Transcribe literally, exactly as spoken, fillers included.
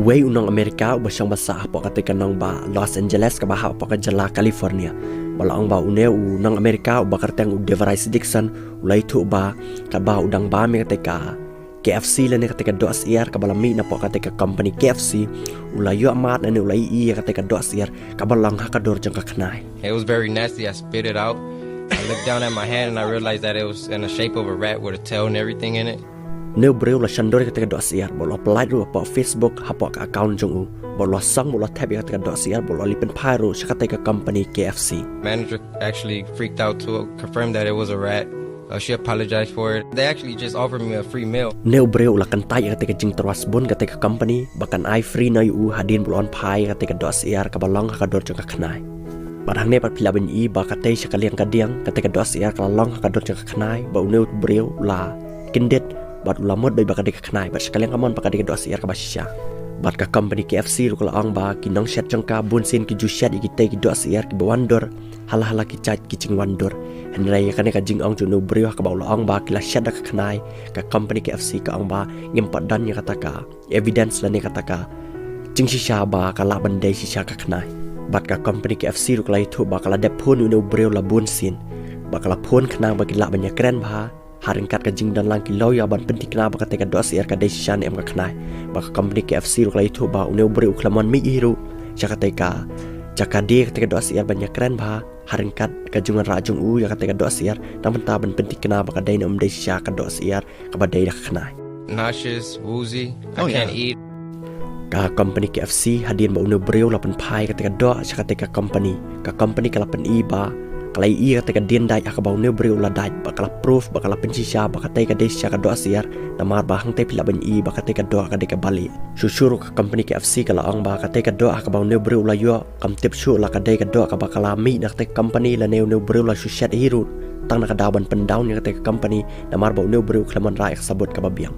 Wei u nong Amerika uba shong ba sah hapoh katei ka nongbah Los Angeles kaba hap hapoh ka jylla California, ba la ong ba une u nong Amerika uba kyrteng u Devrice Dixon u la ïathuh ba katba u dang bam ïa katei ka K F C lane katei ka doh syiar kaba la mih napoh katei ka company K F C, u la ïoh mad lane u la ïohi ïa katei ka doh syiar kaba long ha ka dur jong ka khnai. It was very nasty. I spit it out. I looked down at my hand and I realized that it was in the shape of a rat with a tail and everything in it. Une u briew u la shon dur ïa katei ka doh syiar bad u la pyllait ruh hapoh Facebook hapoh ka account jong u, bad u la song bad u la thep ïa katei ka doh syiar bad u la leit pynphai ruh sha katei ka company K F C. Manager actually freaked out to confirm that it was a rat. Uh, she apologized for it. They actually just offered me a free meal. Une u briew u la kyntait ïa katei ka jingtyrwa sbun katei ka company ba kan ai free noh ïa u hadien ba u la wan phai ïa katei ka doh syiar kaba long ha ka dur jong ka khnai. Bad hangne pat phi lah ban ïohi ba katei sha ka liang ka diang katei ka doh syiar ka la long ha ka dur jong ka khnai, ba une u briew u la kyndit bad u la mut beit ba ka dei ka khnai, bad sha ka liang kamon ba ka dei ka doh syiar kaba shisha. Bad ka company K F C ruh ka la ong ba ki nongshet jong ka bunsien ki ju shet ïa kitei ki doh syiar kiba wan dur ha la ha la ki jait ki jingwan dur. Hynrei ïa kane ka jingong jong une u briew ha kaba u la ong ba ki la shet da ka khnai, ka company K F C ka ong ba ngim pat don ïa kata ka evidence lane kata ka jingshisha ba ka lah ban dei shisha ka khnai. Bad ka company K F C ruh ka la ïathuh ba ka la dep phone ïa une u briew la bunsien, ba ka la phone khnang ba ki lah ban ïakren bha ha ryngkat ka jingdon lang ki lawyer ban pynthikna ba katei ka doh syiar ka dei shisha ne em ka khnai. Bad ka company K F C ruh ka la ïathuh ba une u briew u khlem wan mih hi ruh sha katei ka jaka die katei ka doh syiar ban ïakren bha ha ryngkat ka jingwanrah jong u ïa katei ka doh syiar, na bynta ban pynthikna ba ka dei ne em dei shisha ka doh syiar kaba dei da ka khnai. Nauseous, woozy. I Oh, can't yeah. eat. Ka company K F C hadien ba une u briew u la pynphai katei ka doh sha katei ka company, ka company ka la pyni ba ka la ïohi katei ka dien dait ha kaba une u briew u la dait, ba ka la proof, ba ka la pynshisha ba katei ka dei shisha ka doh syiar, namar ba hangtei phi lah ban ïohi ba katei ka doh ka dei kaba lieh. Shuh shuh ruh ka company K F C ka la ong ba katei ka doh ha kaba une u briew u la ïoh kam tip shuh la ka dei ka doh kaba ka la mih na katei ka company lane une u briew u la shu shet hi ruh tang na ka daw ban pyndown ïa katei ka company, namar ba une u briew u khlem wanrah ïa ka sabut kaba biang.